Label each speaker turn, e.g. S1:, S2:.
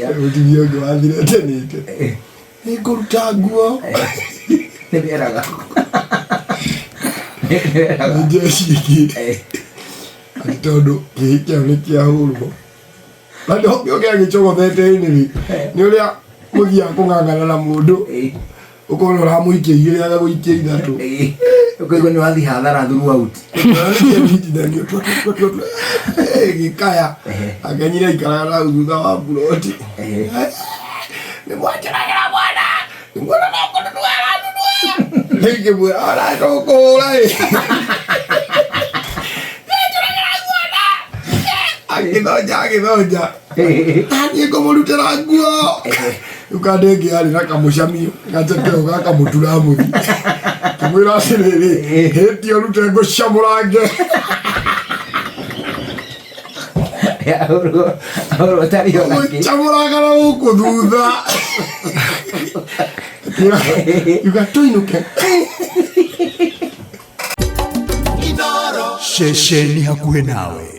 S1: Mũtumia ũngĩ wathirete nĩte. Nĩngũruta nguo.
S2: Nĩ weraga. Nĩ weraga.
S1: Nĩ jeshi ĩngĩ. Atĩ tondũ kĩhĩ kĩao nĩ kĩahũrwo. Na ndokĩoke agĩcogothete nĩrĩ. Nĩ ũrĩa mũthiaga kũng'ang'ana na mũndũ. Ũkona ũramũikia igĩrĩ agagũikia ithatũ.
S2: Ũkaigua nĩ wathiĩ hathara throughout.
S1: Kĩanyitithanio tua tua tua tua. Gĩkaya. Akenyire aikaraga na hau thutha wa buroti. Nĩ mwanjũragĩra mwana. Nĩ mwana no kũnunua aranunua. Rĩu ngĩmwĩra ona ndũkũhũra ĩ. Nĩanjũragĩra mwana. Agĩthonja agĩthonja. Niĩ ngũmũrutĩra nguo. Rĩu kanda ĩngĩ yarĩ na kamũcamio ganjekeo gakamũtura mũthi. Ngĩmwĩra atĩrĩrĩ, hĩti ũrute ngũcamũrange.
S2: Ahũrwo ahũrwo ũtarĩ ona kĩ.
S1: Ngũcamũranga na gũkũ thutha. Yuga tũinũke.
S3: Ceceni hakuhĩ nawe.